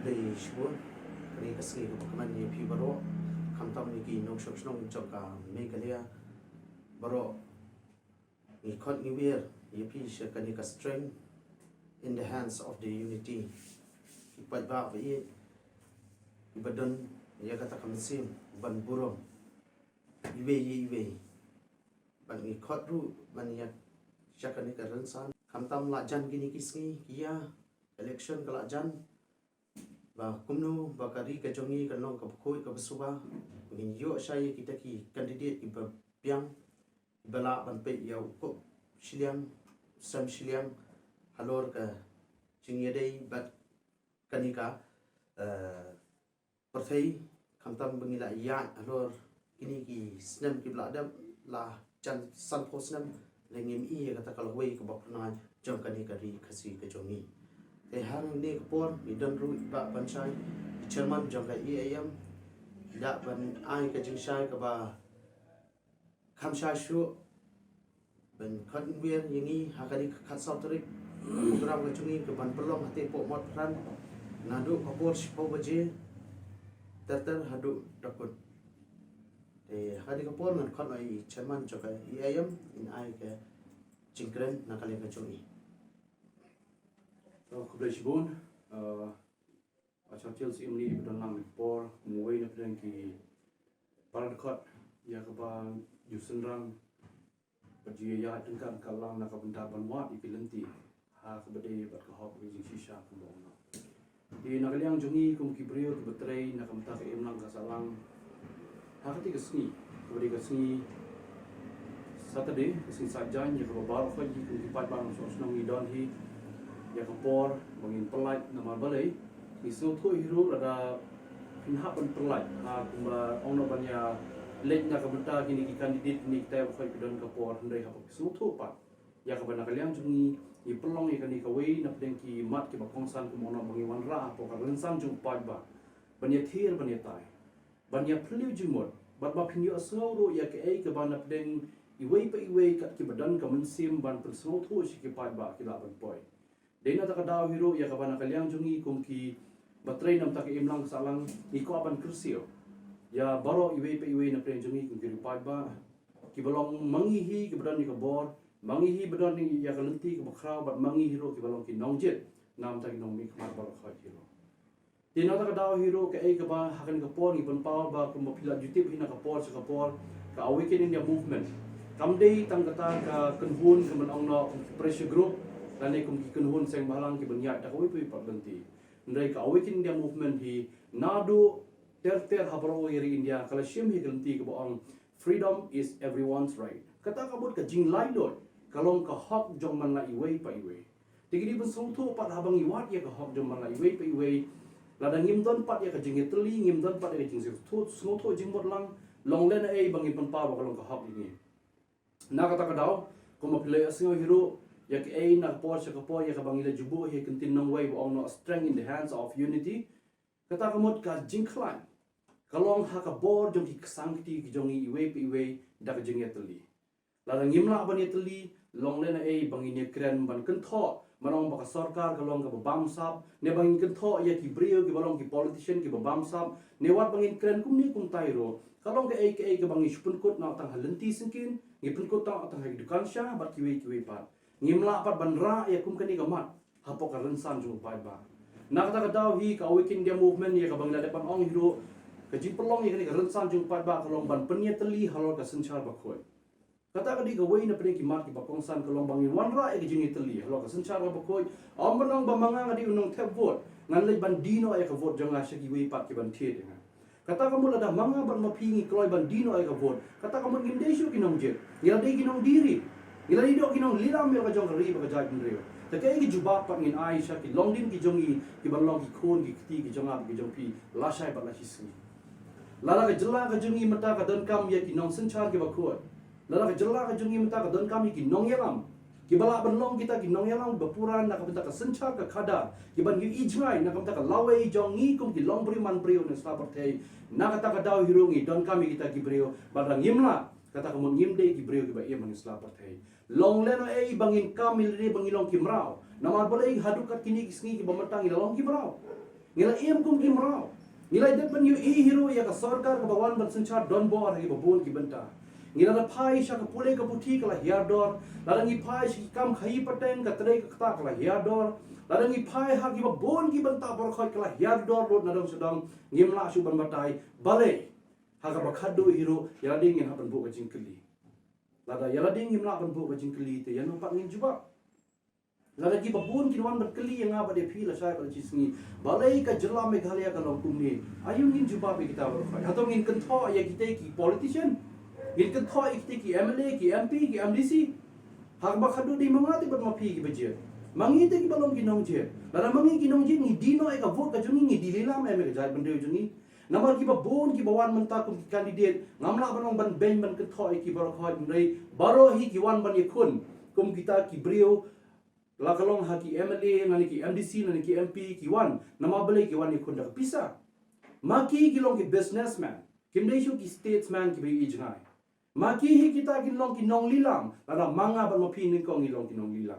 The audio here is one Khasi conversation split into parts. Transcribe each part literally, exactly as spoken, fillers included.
Khublei shibun, kane ka sngi kaba kmen ïa phi baroh, khamtam ïa ki nongshong shnong jong ka Meghalaya baroh. Ngi khot ngi wer ïa phi sha kane ka Strength in the Hands of the Unity. Ki paidbah ba ïeit, kiba don ïa kata ka mynsiem ban burom iwei ïa iwei. Bad ngi khot ruh ban ïa sha kane ka rynsan. Khamtam la jan kine ki sngi ki ïa election ka la jan. Ba kumno ba ka ri ka jong ngi kan long kaba khuid kaba suba. Ngin ïoh shai ïa kita ki candidate kiba biang, kiba lah ban peit ïa u kup shiliang, sem shiliang halor ka jingïadei bad kane ka, eh, pyrthei, khamtam ba ngi la ïaid halor kine ki snem kiba la dep, la jan sanphew snem, la ngim i ïa kata ka lawei kaba pynai jong kane ka ri Khasi ka jong ngi. Te ha kane ka por ngi don ruh i Bah Banshai, i chairman jong ka E I M, i lah ban ai ka jingshai kaba kham shai shuh ban khot wer ïa ngi ha kane ka khatsaw tarik. Program ka jong ngi ka ban pynlong ha Tehpoh Motphran naduh ka por shiphew baje ter ter haduh da kut. Te ha kane ka por ngan khot ïa i chairman jong ka E I M in ai ka jingkren na ka liang ka jong i. To, khublei shibun. Uh, Achar Chelsea Imni iba don lang ïa ka por, kumwei na pdeng ki para dkhot ïa kaba ju synran bad ju ïaid tyngka tyngka lang na ka bynta ban wad ïa ki lynti ha kaba dei bad ka hok bad ka jingshisha kumba ong. Te na ka liang jong ngi kum ki briew kiba trei na ka bynta ka imlang ka sahlang, ha kata ka sngi, kaba dei ka sngi Saturday, ka sngi Saitjaiñ, ïa kaba baroh khoit hi kum ki paidbah nongshong shnong ngi don hi ïa ka por ba ngin pyllait, namar balei ngi sngewthuh hi ruh lada phin hap ban pyllait ha kumba ong noh ban ïa leit na ka bynta kine ki candidate kine kitai ba khoit ki don ka por, hynrei haba ki sngewthuh pat ïa kaba na ka liang jong ngi ngi pynlong ïa kane kawei na pdeng ki mat kiba kongsan kumba ong noh ba ngi wanrah hapoh ka rynsan jong u paidbah ban ïathir ban ïatai, ban ïaphylliew jingmut, bad ba phin ïohsngew ruh ïa kaei kaba na pdeng iwei pa iwei kat kiba don ka mynsiem ban pynsngewthuh sha ki paidbah ki lah ban poi. Dei na kata ka daw hi ruh ïa kaba na ka liang jong ngi kum kiba trei na ka bynta ka imlang ka sahlang ngi kwah ban kyrsiew ïa baroh iwei pa iwei na pdeng jong ngi kum ki riew paidbah kiba long ma ngi hi kiba don ïa ka bor, ma ngi hi ba don ïa ka lynti kaba khraw bad ma ngi hi ruh kiba long ki nongjied na ka bynta ki nongmihkhmat baroh khoit hi ruh. Te na kata ka daw hi ruh kaei kaba ha kane ka por ngi pynpaw ba kumba phi la ju tip hi na ka por sha ka por, ka Awaken India Movement kam dei tang kata ka kynhun kaba ong noh kum ki pressure group lane kum ki kynhun seng bhalang kiban ïaid da kawei pa kawei pat lynti. Hynrei ka Awaken India Movement hi naduh ter ter ha baroh ïa ri India ka la shim hi ka lynti kaba ong freedom is everyone's right. Kata ka mut ka jinglaitluid ka long ka hok jong man la iwei pa iwei. Te ki dei ban sngewthuh pat haba ngi wad ïa ka hok jong man la iwei pa iwei. Lada ngim don pat ïa ka jingïatylli, ngim don pat ïa ka jingsngewthuh, sngewthuh jingmut lang, long lehnohei ba ngin pynpaw ba ka long ka hok ïa ngi. Na kata ka daw, kumba phi la ïohsngew hi ruh ïa kaei na ka por sha ka por ïa kaba ngi la ju buh hi ka kyntien nongwei ba ong noh strength in the hands of unity. Kata ka mut ka jingkhlaiñ ka long ha ka bor jong ki ksang kti ki jong ngi iwei pa iwei da ka jingïatylli. Lada ngim lah ban ïatylli, long lehnohei ba ngin ïakren ban kynthoh, ban ong ba ka sorkar ka long kaba bamsap, ne ba ngin kynthoh ïa ki briew kiba long ki politician kiba bamsap, ne wat ba ngin kren kumne kumtai ruh. Ka long kaei kaei kaba ngi shu pynkut noh tang ha lynti syngkien, ngi pynkut noh tang ha ki dukan sha bad kiwei kiwei pat. Ngim lah pat ban rah ïa kum kane ka mat hapoh ka rynsan jong u paidbah. Na kata ka daw hi ka Awaken India Movement ïa kaba ngi la dep ban ong hi ruh, ka jingpynlong ïa kane ka rynsan jong u paidbah ka long ban pynïatylli halor ka synshar bakhuid. Kata ka dei kawei na pdeng ki mat kiba kongsan ka long ba ngin wanrah ïa ka jingïatylli halor ka synshar kaba khuid. Ym ban ong ba ma nga nga dei u nongthep vote, ngan leit ban die noh ïa ka vote jong nga sha kiwei pat kiban thied ïa nga. Kata ka mut lada ma nga bad ma phi ngi kloi ban die noh ïa ka vote, kata ka mut ngim dei shuh ki nongjied, ngi la dei ki nongdie ri, ngi la dei doh ki nonglilam ïa la ka jong ka ri bad ka jaitbynriew. Te kaei ka jubab pat ngin ai sha ki longdien ki jong ngi kiban long ki khun ki kti ki jong nga bad ki jong phi lashai bad lashisngi? Lada ka jylla ka jong ngi mynta ka donkam ïa ki nongsynshar kiba khuid, lada ka jylla ka jong ngi mynta ka donkam ïa ki nongïalam kiba lah ban long kita ki nongïalam ba pura na ka bynta ka synshar ka khadar, kiban ïohi jngai na ka bynta ka lawei jong ngi kum ki longbriew manbriew na sla pyrthei. Na kata ka daw hi ruh ngi donkam ïa kita ki briew, bad lada ngim lah, kata ka mut ngim dei ki briew kiba im ha sla pyrthei. Long lehnohei ba ngin kam ïa lade ba ngi long ki mraw, namar balei haduh kat kine ki sngi kiba mynta ngi la long ki mraw. Ngi la im kum ki mraw. Ngi la dep ban ïohi hi ruh ïa ka sorkar kaba wan ban synshar donbor ha kiba bun ki bynta. Ngi la da phai sha ka pule ka puthi ka la hiar dor. Lada ngi phai sha ki kam khaïi pateng ka trei ka ktah ka la hiar dor. Lada ngi phai ha kiba bun ki bynta baroh khoit ka la hiar dor lut na dong sha dong. Ngim lah shuh ban batai. Balei? Ha kaba khadduh hi ruh ïa lade ngin hap ban buh ka jingkylli. Lada ïa lade ngim lah ban buh ka jingkylli te ïano pat ngin jubab? Lada kiba bun kin wan ban kylli ïa nga bad ïa phi lashai bad la shisngi. Balei ka jylla Meghalaya ka long kumne? Aïu ngin jubab ïa kita baroh khoit? Hato ngin kynthoh ïa kita ki politician? Ngin kynthoh ïa kita ki M L A, ki M P, ki M D C? Ha kaba khadduh dei ma nga te bad ma phi kiba jied. Ma ngi te kiba long ki nongjied. Lada ma ngi ki nongjied ngi die noh ïa ka vote ka jong ngi, ngi die lilam em ïa ka jaitbynriew jong ngi. Namar kiba bun kiba wan mynta kum ki candidate, ngam lah ban ong ban beiñ ban kynthoh ïa ki baroh khoit, hynrei baroh hi ki wan ban ïakhun kum kita ki briew, la ka long ha ki M L A lane ki M D C lane ki M P, ki wan. Namar balei? Ki wan ïakhun da ka pisa. Ma ki ki long ki businessman, kim dei shuh ki statesman kiba ïohi jngai. Ma ki hi kita kin long ki nonglilam, lada ma nga bad ma phi nyngkong ngi long ki nonglilam.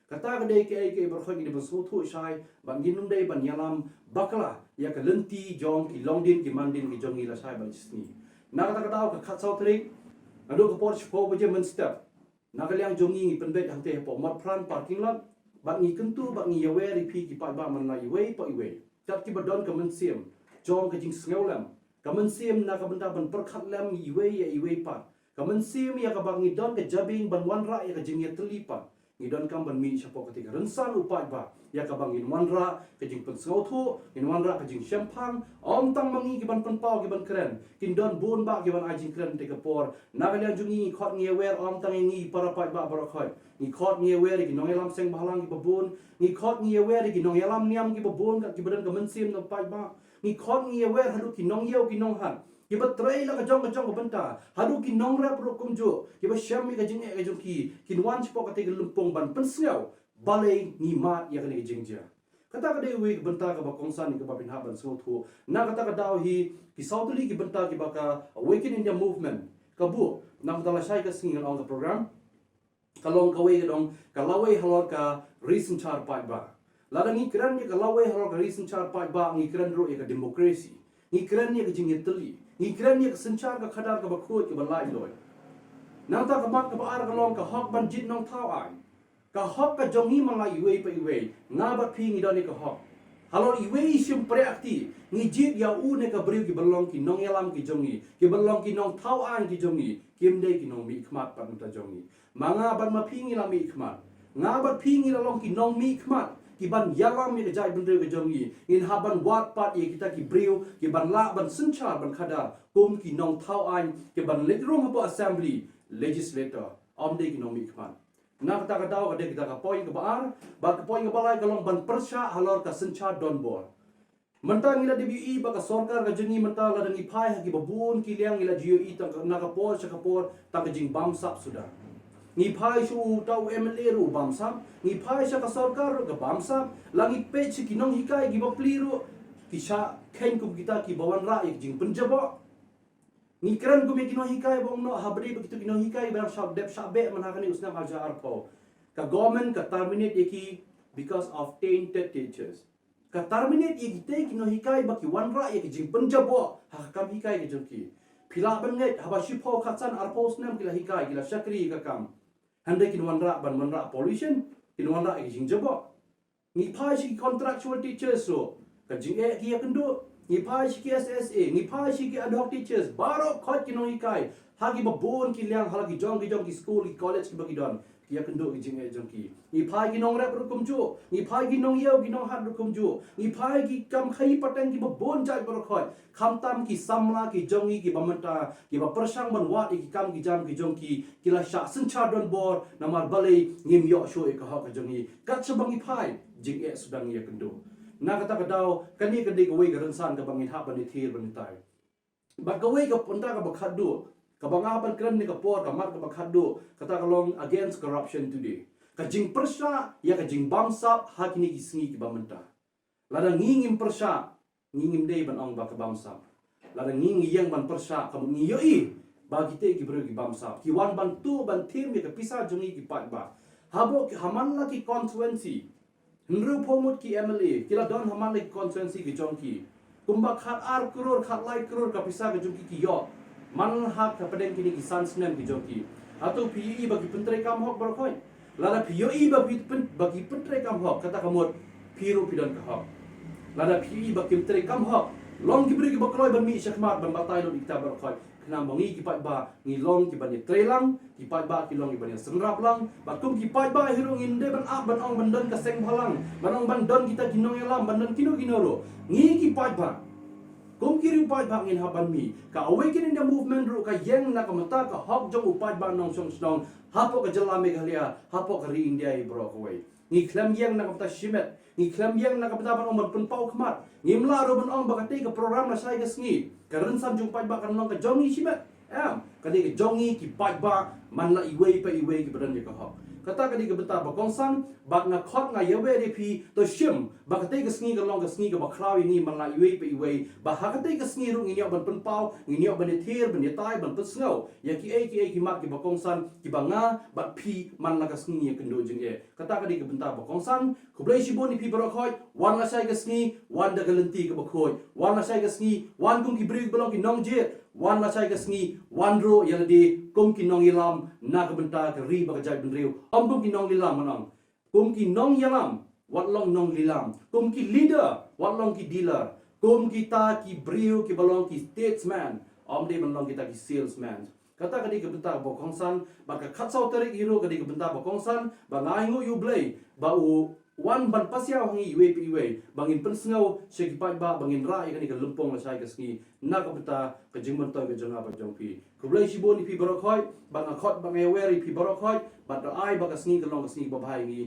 Kata ka dei kaei kaei baroh khoit ngi dei ban sngewthuh shai, bad ngin ym dei ban ïalam bakla ïa ka lynti jong ki longdien ki mandien ki jong ngi lashai bad la shisngi. Na kata ka daw ka khatsaw tarik, naduh ka por shiphew baje mynstep, na ka liang jong ngi ngi pynbeit hangtei hapoh Motphran parking lot, bad ngi kyntu bad ngi ïawer ïa phi ki paidbah man la iwei pa iwei. Kat kiba don ka mynsiem jong ka jingsngewlem, ka mynsiem na ka bynta ban pyrkhat lem iwei ïa iwei pat, ka mynsiem ïa kaba ngi don ka jabieng ban wanrah ïa ka jingïatylli pat. Ngi donkam ban mih shapoh katei ka rynsan u paidbah ïa kaba ngin wanrah ka jingpynsngewthuh, ngin wanrah ka jingshemphang. Ym tang ma ngi ki ban pynpaw ki ban kren, kin don bun bah ki ban ai jingkren te ka por. Na ka liang jong ngi ngi khot ngi ïawer ym tang ïa ngi para paidbah baroh khoit. Ngi khot ngi ïawer ïa ki nongïalam seng bhalang kiba bun. Ngi khot ngi ïawer ïa ki nongïalam niam kiba bun, kat kiba don ka mynsiem na u paidbah. Ngi khot ngi ïawer haduh ki nongïew ki nonghat, kiba trei la ka jong ka jong ka bynta, haduh ki nongrep ruh kumjuh, kiba shem ïa ka jingeh ka jong ki, kin wan shapoh katei ka lympung ban pynsngew balei ngi mad ïa kane ka jingjia. Kata ka dei uwei ka bynta kaba kongsan ïa kaba phin hap ban sngewthuh. Na kata ka daw hi, ki saw tylli ki bynta kiba ka Awaken India Movement ka buh, na kata lashai ka sngi ngan ong ka program, ka long kawei ka dong ka lawei halor ka ri synshar paidbah. Lada ngi kren ïa ka lawei halor ka ri synshar paidbah, ngi kren ruh ïa ka democracy. Ngi kren ïa ka jingïatylli. Ngi kren ïa ka synshar ka khadar kaba khuid kaba laitluid. Nangta ka mat kaba ar ka long ka hok ban jied nongthaw aiñ. Ka hok ka jong ngi man la iwei pa iwei, nga bad phi ngi don ïa ka hok. Halor iwei i shympriah kti, ngi jied ïa u ne ka briew, kiba long ki nongïalam ki jong ngi, kiba long ki nongthaw aiñ ki jong ngi, kim dei ki nongmihkhmat pat mynta jong ngi. Ma nga bad ma phi ngi la mihkhmat. Nga bad phi ngi la long ki nongmihkhmat, ki ban ïalam ïa ka jaitbynriew ka jong ngi. Ngin hap ban wad pat ïa kita ki briew, ki ban lah ban synshar ban khadar kum ki nongthaw aiñ, ki ban leit rung hapoh assembly, legislator. Ym dei ki nongmihkhmat. Na kata ka daw ka dei kata ka point kaba ar, bad ka point kaba lai ka long ban pyrshah halor ka synshar donbor. Mynta ngi la dep ïohi ba ka sorkar ka jong ngi mynta, lada ngi phai ha kiba bun ki liang ngi la ju ïohi tang na ka por sha ka por tang ka jingbamsap suda. Ngi phai sha uta u M L A ruh u bamsap, ngi phai sha ka sorkar ruh ka bamsap, la ngi peit sha ki nonghikai kiba plie ruh ki shah kheiñ kum kita kiba wanrah ïa ka jingpynjaboh. Ngi kren kum ïa ki nonghikai ba ong noh ha bri ba kito ki nonghikai ba dang shah dep shah beh man ha kane u snem hajar arphew. Ka government ka terminate ïa ki because of tainted teachers. Ka terminate ïa kitei ki nonghikai ba ki wanrah ïa ki jingpynjaboh ha ka kam hikai ka jong ki. Phi lah ban ngeit haba shiphew khatsan arphew snem ki la hikai, ki la shakri ïa ka kam. Hynrei kin wanrah ban wanrah pollution, kin wanrah ïa ki jingjaboh. Ngi phai sha ki contractual teachers ruh, ka jingeh ki ïakynduh. Ngi phai sha ki S S A, ngi phai sha ki ad hoc teachers, baroh khoit ki nonghikai ha kiba bun ki liang, ha la ki jong ki jong ki school, ki college kiba ki don, ki ïakynduh ki jingeh jong ki. Ngi phai ki nongrep ruh kumjuh, ngi phai ki nongïew ki nonghat ruh kumjuh, ngi phai ki kam khaïi pateng kiba bun jait baroh khoit. Khamtam ki samla ki jong ngi kiba mynta kiba pyrshang ban wad ïa ki kam ki jam ki jong ki, ki la shah synshar donbor, namar balei? Ngim ïoh shuh ïa ka hok ka jong ngi. Kat shaba ngi phai, jingeh suda ngi ïakynduh. Na kata ka daw, kane ka dei kawei ka rynsan kaba ngin hap ban ïathir ban ïatai. Bad kawei ka bynta kaba khatduh, kaba nga hap ban kren ne ka por, ka mat kaba khatduh, kata ka long Against Corruption Today. Ka jingpyrshah ïa ka jingbamsap ha kine ki sngi kiba mynta. Lada ngi ngim pyrshah, ngi ngim dei ban ong ba ka bamsap. Lada ngi ngi ïeng ban pyrshah, ka mut ngi ïohi ba kitei ki briew ki bamsap, ki wan ban tuh ban thim ïa ka pisa jong ngi ki paidbah. Haba ki, ha man la ki constituency, Hynriewphew ngut ki M L A ki la don ha man la ki constituency ki jong ki. Kumba khat ar klur, khat lai klur ka pisa ka jong ki ki ïoh man ha ka pdeng kine ki san snem ki jong ki. Hato phi ïohi ba ki pyntreikam hok baroh khoit? Lada phi ïohi ba phi pyn, ba ki pyntreikam hok, kata ka mut phi ruh phi don ka hok. Lada phi ïohi ba ki pyntreikam hok, long ki briew kiba kloi ban mih shakhmat ban batai lut ïa kita baroh khoit. Khnang ba ngi ki paidbah ngi long kiban ïatreilang, ki paidbah ki long kiban ïasynrap lang. Bad kum ki paidbah hi ruh ngim dei ban ap ban ong ban don ka seng bhalang, ban ong ban don kita ki nongïalam, ban don kino kino ruh. Ngi ki paidbah, kum ki riew paidbah ngin hap ban mih. Ka Awaken India Movement ruh ka ïeng na ka bynta ka hok jong u paidbah nongshong shnong hapoh ka jylla Meghalaya, hapoh ka ri India hi baroh kawei. Ngi khlem ïeng na ka bynta shimet, ngi khlem ïeng na ka bynta ban ong ban pynpaw khmat. Ngim lah ruh ban ong ba katei ka program lashai ka sngi, ka rynsan jong u paidbah kan long ka jong ngi shimet. Em, ka dei ka jong ngi ki paidbah man la iwei pa iwei kiba don ïa ka hok. Kata ka dei ka bynta ba kongsan, bad nga khot nga ïawer ïa phi, to shim ba katei ka sngi kan long ka sngi kaba khraw ïa ngi man la iwei pa iwei, ba ha katei ka sngi ruh ngin ïoh ban pynpaw, ngin ïoh ban ïathir, ban ïatai, ban pynsngew ïa kiei kiei ki mat kiba kongsan kiba nga bad phi man la ka sngi ngi ïakynduh jingeh. Kata ka dei ka bynta ba kongsan. Khublei shibun ïa phi baroh khoit. Wan lashai ka sngi, wan da ka lynti kaba khuid. Wan lashai ka sngi, wan kum ki briew kiba long ki nongjied. Wan lashai ka sngi, wan ruh ïa lade kum ki nongïalam na ka bynta ka ri bad ka jaitbynriew. Ym kum ki nonglilam, ngan ong. Kum ki nongïalam, wat long nonglilam. Kum ki leader, wat long ki dealer. Kum kita ki briew kiba long ki statesman, ym dei ban long kita ki salesman. Kata ka dei ka bynta ba kongsan, bad ka khatsaw tarik hi ruh ka dei ka bynta ba kongsan, ba nga ai nguh ïa U Blei ba u wan ban pasiaw ha ngi iwei pa iwei, ba ngin pynsngew sha ki paidbah, ba ngin rah ïa kane ka lympung lashai ka sngi na ka bynta ka jingmyntoi ka jong nga bad jong phi. Khublei shibun ïa phi baroh khoit, bad nga khot bad nga ïawer ïa phi baroh khoit, bad nga ai ba ka sngi kan long ka sngi kaba bha ïa ngi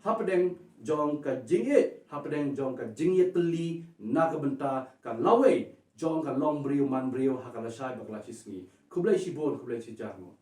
hapdeng jong ka jingïeit, hapdeng jong ka jingïatylli na ka bynta ka lawei jong ka longbriew manbriew ha ka lashai bad ka lashisngi. Khublei shibun, khublei shihajar nguh.